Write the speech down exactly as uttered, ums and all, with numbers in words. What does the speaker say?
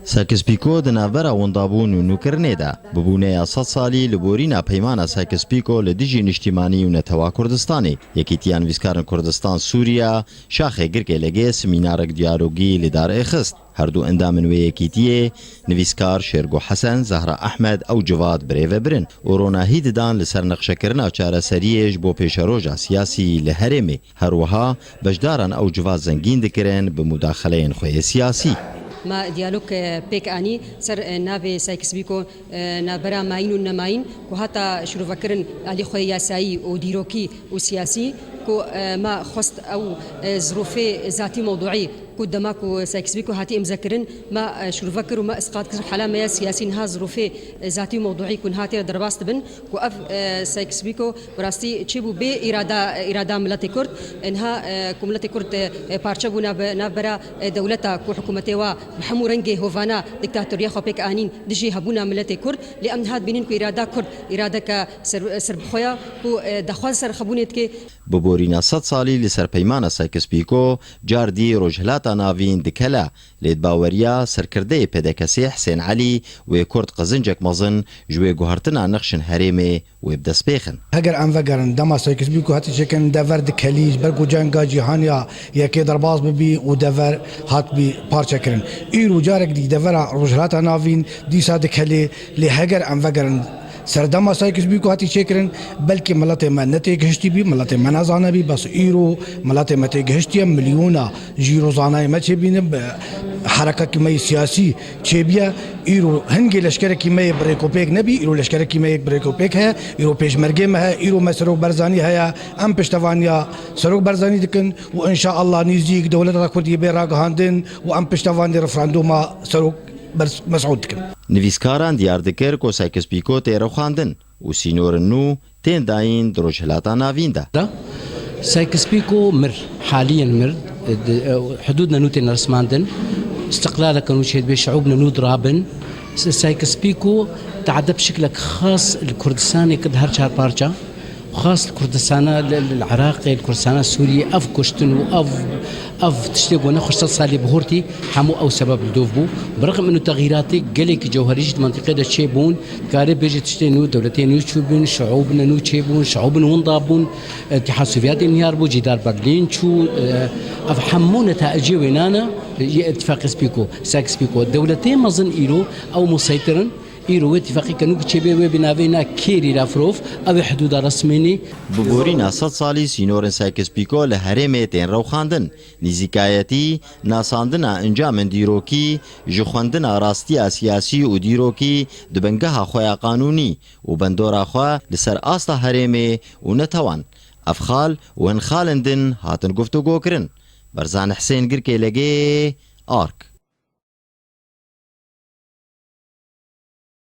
Sykes-Picot di navbera windabûn û nûkirinê de bi bûneya sed salî li borîna peymana Sykes-Picot li dijî niştîmanî û netewa Kurdistanê, Yekîtiya Nivîskarin Kurdistan Sûriya, şaxê Girkê Legê semînarek diyalogî li dar êxist. Her du endamên wê yekîtiyê, nivîskar Şêrgo Hesen, Zehra Ehmed ew civat birêvebir in û ronahî didan li ser nexşekirina çareseriyê ji bo pêşeroja siyasî li herêmê. Her wiha beşdaran ew civat zengîn dikirin bi mudaxileyên xwe yê siyasî. Me diyalog, e, pêk anî ser, e, navê Sykes-Picot, e, navbera mayîn û nemayîn ku hata şirovekirin alî xwe yasayî û dîrokî û siyasî ku, e, me xwest ew, e, zirûfê zatî mewduî ku dema ku Sykes-Picot hatî îmzekirin, me, e, şirove kir û me isqat kir. Hala me ya siyasî niha zirûfê, e, zatî û mewduî ku niha tê re derbas dibin ku ev, e, Sykes-Picot bi rastî çêbû bê îrada, îrada miletê Kurd. E, niha, e, ku miletê Kurd, e, e, parçe bû nav, navbera, e, dewleta ku hikûmetê wa bi hemû rengê hovana diktatoriya xwe pêk anîn dijî hebûna miletê Kurd. Lê em niha dibînin ku îrada Kurd îradeke ser, serbixwe ya ku, e, daxwaz ser xebûnê dike. Bi borîna sed salî li ser peymana Sykes-Picot car dî Rojhilata Navîn dikele, lê di baweriya serkirdeyê P D K'ê Husên Elî wê Kurd qezincek mezin ji wê guhertina nexşên herêmê wê bi dest bêxin. Heger em vegerin dema Sykes-Picot hatî çêkirin, dever dikelî, ji ber ku Cenga Cîhaniya Yekê derbas bibî û dever hatibî parçekirin. Îro carek dî devera Rojhilata Navîn dîsa dikelê, lê heger em vegerin serdema Sykes-Picot hatî çêkirin, belkî miletê me netêgihiştî bî, miletê me nezane bî, bes îro miletê me têgihiştiye, milyona jî ro zanayê me çêbîne, bi herekekî me yê siyasî çêbiye. Îro hingê leşkerekî me yê bi rêkopêk nebî, îro leşkerekî me yê bi rêkopêk heye, îro pêşmergê me heye, îro me Serok Barzanî heye, em piştevaniya Serok Barzanî dikin û înşaallah nîzdîk dewleta Kurdî bê ragihandin û em piştevaniya referandûma Serok Berz-, Mesûd dikin. Nivîskaran diyar dikir ku Sykes-Picot tê rewxandin û sînorên nû tên dayîn di Rojhilata Navîn de. Da. Sykes-Picot mir, haliyen mir, e, di, e, hudûd nenû tên resmandin, istiqlaleke nû çêdibê, şiûb nenû dirabin. S-, Sykes-Picot te'ede bi şiklek xas li Kurdistanê kir di her çar parça. Xas li Kurdistana, li, li, li Iraqê, li Kurdistana Sûriyê ev kuştin û ev, ev tiştê ku nexweş sed salî bihurtî, hemû ew sebeb li dov bû. Bi rixm ino texîratê gelekî cewherî jî di mentiqê de çêbûn, dikarê bêjî tiştê nû, dewletê nû çûbûn, şiûbine nû çêbûn, şiûbin winda bûn, Îtîhad Sovyetê niyar bû, cîdar Berlîn çû, e, ev hemû netecê wênane yê îtîfaqê Spîko, Sykes-Picot. Dewletê mezin îro ew museytir in, îro wê îtîfaqê ke nû çêbê wê bi navê na kêrî Lavrov, ew ê hidûda resmî nî. Bi borîna sed salî sînorên Sykes-Picot li herêmê tên rewxandin. Nîzîkayetî, nasandina encamên dîrokî, ji xwendina rastiya siyasî û dîrokî di bingeha xwe ya qanûnî û bandora xwe li ser asta herêmê û netewan. Ev xal û hin xalên din hatin guftûgokirin. Berzan Hisên, Girkê Legê, Ark.